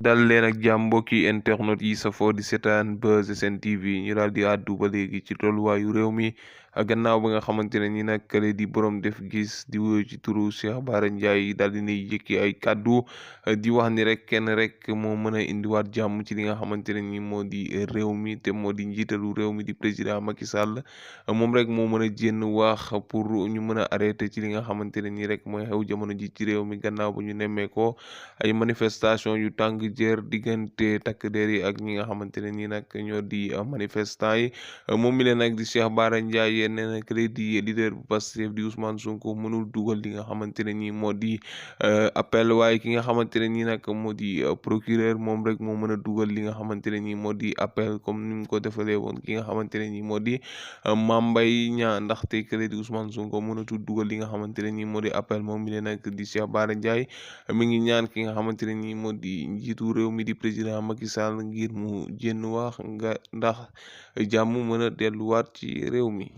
dal leen ak jàmm mbokki internet yi safoo di seetaan Buzz SN TV ñu daal di àddu ba léegi ci tolluwaayu réew mi gannaaw ba nga xamante ne ni nag kale di borom def gis di wuyu ci turu Cheikh Bara Ndiaye daal di nay yëkki ay kàddu di wax ni rek kenn rek moo mën a indiwaat jàmm ci li nga xamante ne ni moo di réew mi te moo di njiitalu réew mi di président Macky Sall moom rek moo mën a jénn wax pour ñu mën a arrêté ci li nga xamante ne ni rek mooy xew jamono ji ci réew mi gannaaw ba ñu nemmeekoo ay manifestation yu tàng jër diggante takk der yi ak ñi nga xamante ne nii nag ñoo di manifestant yi moom mi leen nag di Cheikh Bara Ndiaye nee na que di leader bu Pastef di Ousmane Sonko mënul dugal li nga xamante ne nii moo di appel waaye ki nga xamante ne nii nag moo di procureur moom rek moo mën a dugal li nga xamante ne nii moo di appel comme ni mu ko defalee woon ki nga xamante ne nii moo di Mame Mbaye Niang ndaxte que di Ousmane Sonko mënatul dugal li nga xamante ne nii moo di appel moom mi leen nag di Cheikh Bara Ndiaye mi ngi ñaan ki nga xamante ne nii moo di njiitu réew mi di président Macky Sall ngir mu jénn wax nga ndax jàmm mën a delluwaat ci réew mi.